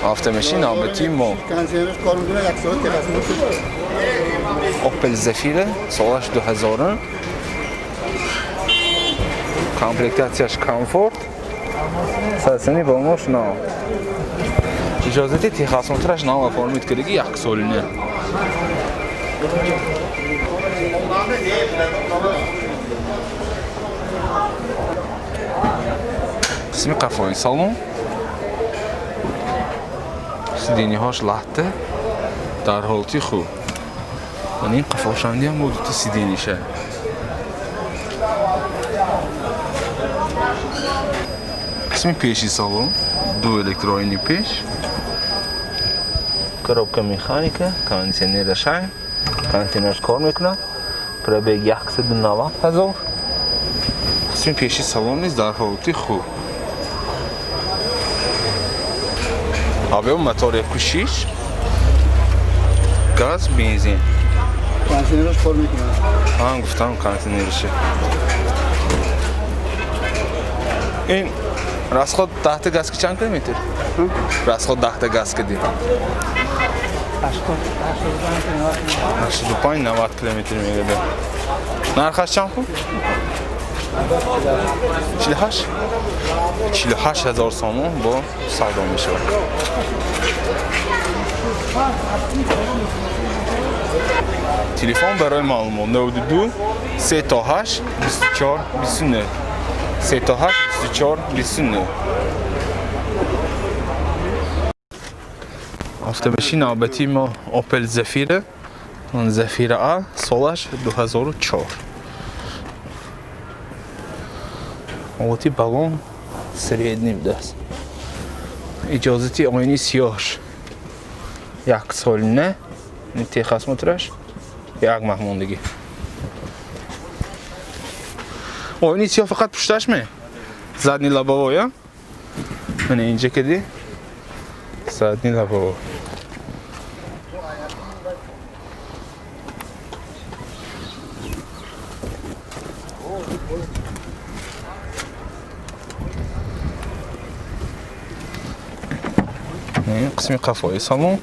Автомашин навбати мо Opel Zafira, солаш 2000, комплектатсияш комфорт, сасани балонош нав, иҷозати техосмотраш нав оформить кардагӣ, яксолина. Қисми қафои салон, сидениҳош латта, дар ҳолати хуб. Ман ин қафошандиам бо дута сидениша. Қисми пеши салон, ду электроини пеш, коробка механика, кондиционера шай, кондиционераш кор мекунад, пробег 190 ҳазор. Қисми пеши салон низ дар ҳолати хуб. Объем мотор 1,6, газ, бензин. Кондиционераш кор мекунад. Ҳам гуфтам, кондиционераше. Ин расход даҳта газ ки чанд километр? Расход даҳта газ киди? 85, 90 километр мегирад. Нархаш чанд пул? 48? 48 ҳазор сомон бо савдо мешавад. Телефон барои маълумот: 92 3 то 8 24 29, 3 то 8 24 29. Автомашин навбати мо Opel Zafira, Zafira A, солаш 2004. Ҳолати балон средний будааст. Иҷозати оини сиёҳш як солина, техосмотраш як маҳ мондагӣ. Оини сиёҳ фақат пушташ ме? Задний лобовой, а? Мана инҷа кади? Задний лобовой. Қисми қафои салон,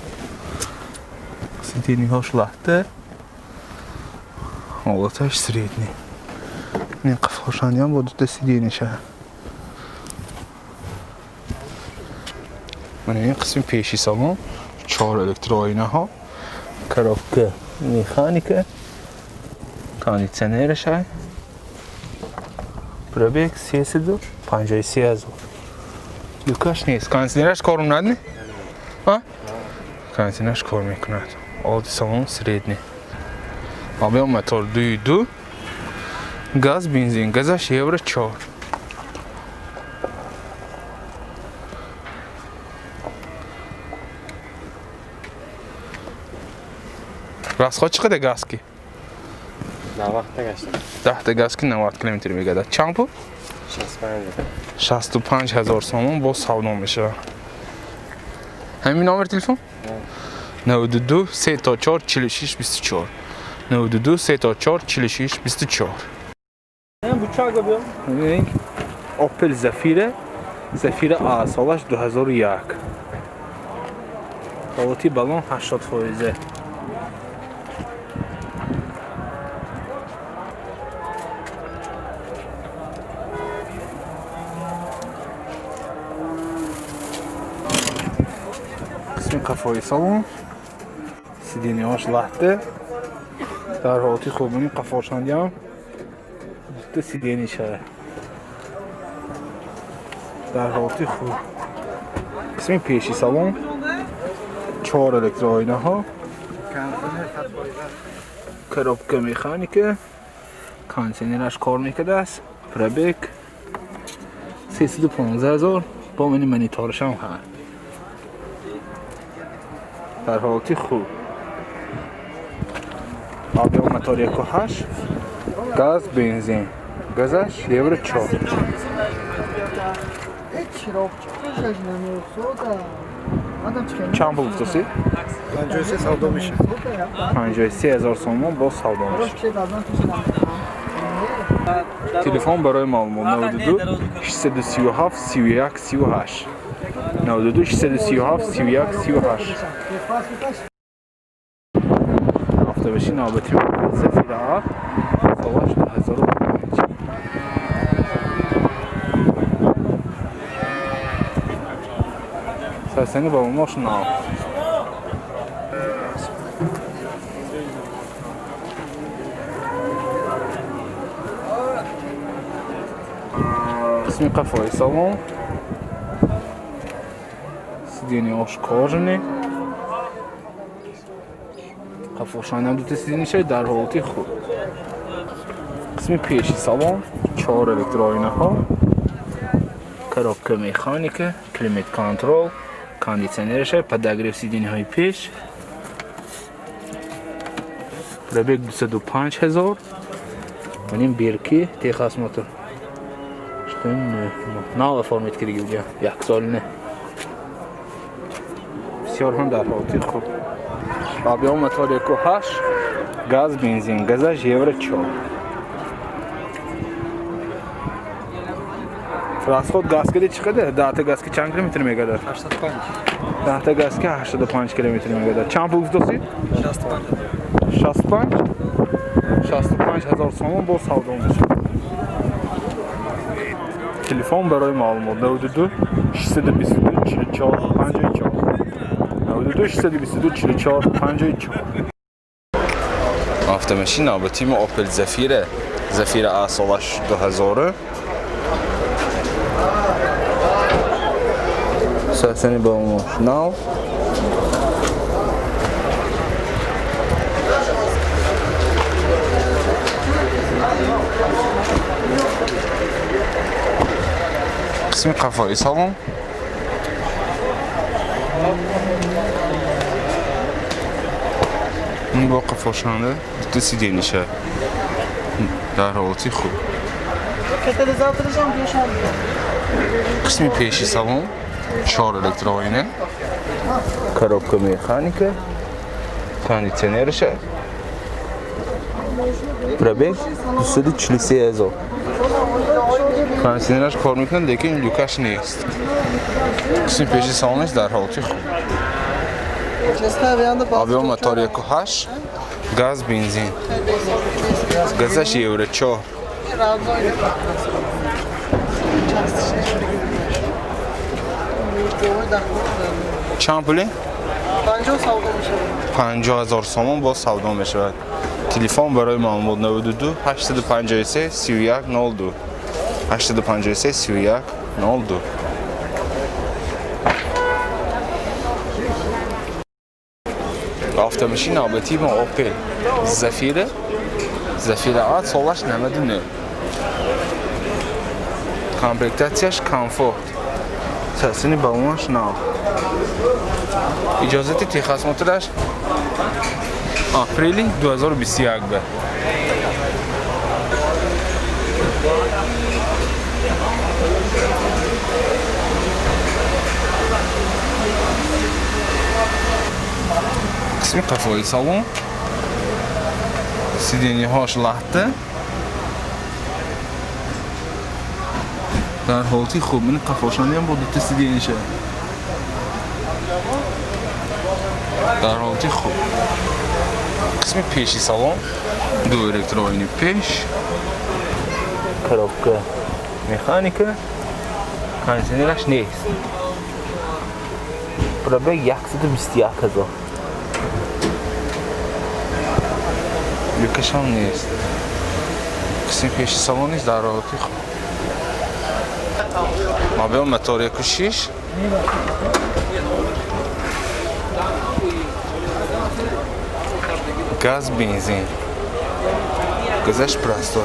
сидениҳош латта, ҳолаташ средний. Ин қафошандиам бо дута сидениша. Мана ин қисми пеши салон, чор электроинаҳо, коробка механика, кондитсионерашай, пробег 353 ҳазор. Люкаш нест. Кондитсионераш кор мекунад, не? Кондитсионераш кор мекунад. Ҳолати салон средний. Объем мотор 2,2, газ, бензин, газаш евро 4. Расход чӣ қадар газ ки? 90 гашта. Даҳта газ ки 90 километр мегардад. Чанд пул? 65. 65 ҳазор сомон боз савдо мешавад. Ҳамин номер телефон? 92 3 то 4 46 24. 92 3 то 4 46 24. Ин Opel Zafira, Zafira A, солаш 2001. Ҳолати балон 80 фоизе. Қисми қафои салон, сидениҳош латта, дар ҳолати хуб. Ин қафошандиам дута сидениша, дар ҳолати хуб. Қисми пеши салон, чор электроинаҳо, коробка механика, кондиционераш кор мекардааст, пробег 315 ҳазор. Бо мани мониторашам ҳаст, дар ҳолати хуб. Объем мотор 1,8, газ, бензин, газаш евро 4. Чанд пул гуфтасӣ? 53 савдо мешавад. 53 ҳазор сомон боз савдо мешавад. Телефон барои маълумот: 92 637 31 38. 92 637 31 38. Автомашин навбати Зафира А, солаш 2005. Сарсани балонош нав. Қисми қафои салон. Сиденьяш кожаный. Қафошанам дута сиденьяшай дар ҳолати хуб. Қисми пеши салон 4 электроинаҳо, коробка механика, климат контрол, кондитсионерашай, подогрев сиденьяҳои пеш. Пробег 205 ҳазор. Маним берки техосмотр. Нав оформить кардагӣ буд, як сол не. Бисёр ҳам дар ҳолати хуб. Объем мотор 1.8, газ, бензин, газаш евро 4. Расход газ кади чӣ қадар? Даҳта газ ки чанд километр мегардад? 85. Даҳта газ ки 85 километр мегардад. Чанд пул гуфтосид? 65. 65? 65 ҳазор сомон бо савдо мешавад. Телефон барои маълумот 92 622 44 54. 92 622 44 54. Автомашин навбати мо Opel Zafira, Zafira A солаш 2000. Сасани балонош нав. Қисми қафои салон. Ин бо қафошанда дута сидениша дар ҳолати хуб. Қисми пеши салон 4 электроина, коробка механика, кондитсионерша, пробег 243 ҳазор. Кондитсионераш кор мекунад, лекин люкаш нест. Қисми пеши салонаш дар ҳолати хуб. Объем мотор 1.8, газ, бензин. Газаш евро 4. Чанд пули? 50 ҳазор сомон бо савдо мешавад. Телефон барои маълумот 92 853 31 02. 853 31 02. Автомашин навбати мо Opel Zafira, Zafira A солаш 99. Комплектатсияш комфорт. Сасини балонаш нав. Иҷозати техосмотраш апрели 2021 ба. Қисми қафои салон. Сиденьяҳош лаҳта. Дар ҳолати хуб. Мани қафошаниам бо дута сиденьяша. Дар ҳолати хуб. Қисми пеши салон. Ду электроини пеш. Коробка механика. Кондитсионераш нест. Пробег 121 ҳазор. Люкашам нест. Қисми пеши салон низ дар ҳолати хуб. Объем мотор 1.6. Газ, бензин. Газаш простой.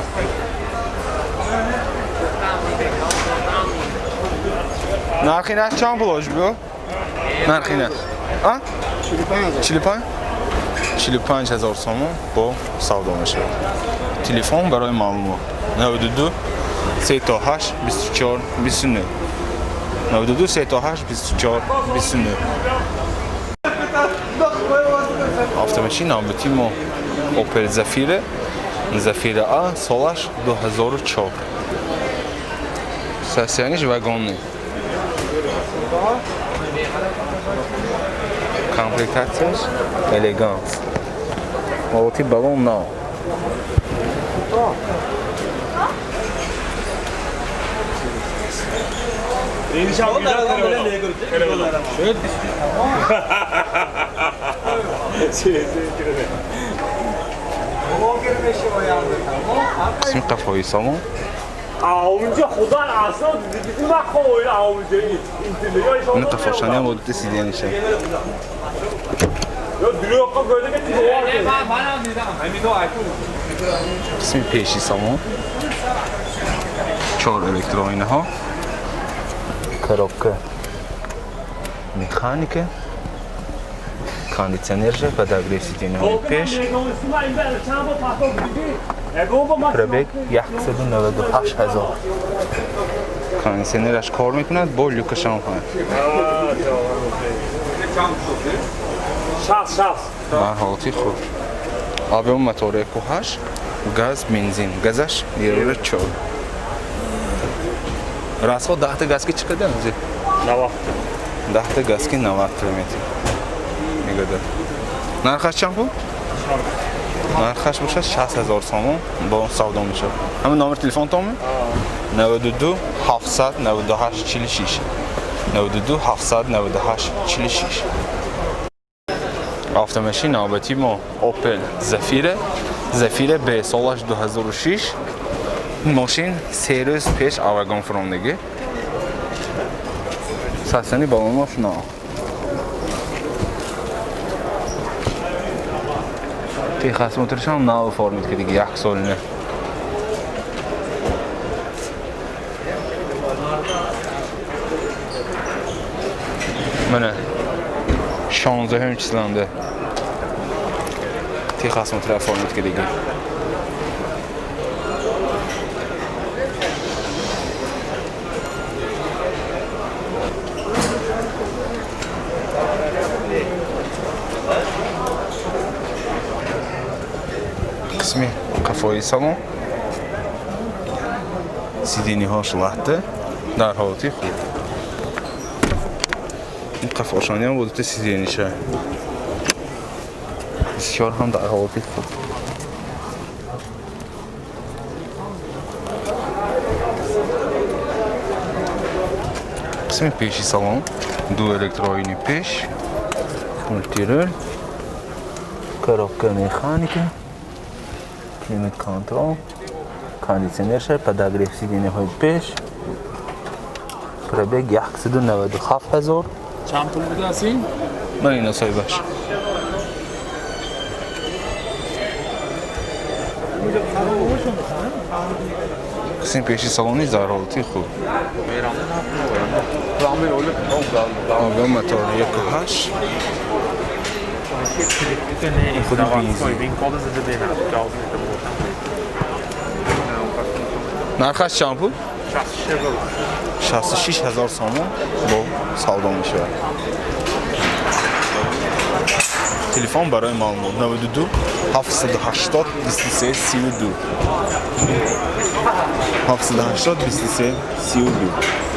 Нархи наш чанд пул ошб? Нархи наш. А? 45. 45? 45 ҳазор сомон бо савдо мешавад. Телефон барои маълумот 92 38 24 29. 92 38 24 29. Автомашин навбати мо Opel Zafira, Zafira A солаш 2004. Состояниш вагонный. Комплектатсияш элеганс. Ҳолати балон нав. Қисми қафои салон. Ин қафошаниам одати сидениша. Қисми пеши салон. Чор электроинаҳо. Коробка механика. Кондитсионерша, подогрев сидениҳои пеш. Пробег 198 ҳазор. Кондитсионераш кор мекунад, бо люкашам ҳаст. Дар ҳолати хуб. Объем мотор 1.8, газ, бензин. Газаш 4. Расход 10 газки чӣ қадар? 90. 10 газки 90 километр. Мегадад. Нархаш чанд пул? Нархаш бошад 60 ҳазор сомон бо савдо мешавад. Ҳамин номер телефонтонме? 92 798 46. 92 798 46. Автомашин навбати мо Opel Zafira, Zafira B солаш 2006. Мошин се рӯз пеш авагон фуромдагӣ. Састани балонош нав. Техосмотршам нав оформид кардагӣ як солина. Мана 16 числанда техосмотр оформид кардагӣ. Қисми қафои салон. Сидениҳош латта дар ҳолати хуб. Ин қафошониам бо дута сидениша. Бисёр ҳам дар ҳолати хуб. Қисми пеши салон, ду электроини пеш, мультирул, коробка механика, климат контрол, кондитсионерша, подогрев сидениҳои пеш, пробег 197 ҳазор. Чанд пул будааст ин? Ман ина соҳибаш. Қисми пеши салони дар ҳолати хуб. Объем мотор 1.8. Худи бензин. Нархаш чанд пул? 66 ҳазор сомон бо савдо мешавад. Телефон барои маълумот 92 780 23 32. 780 23 32.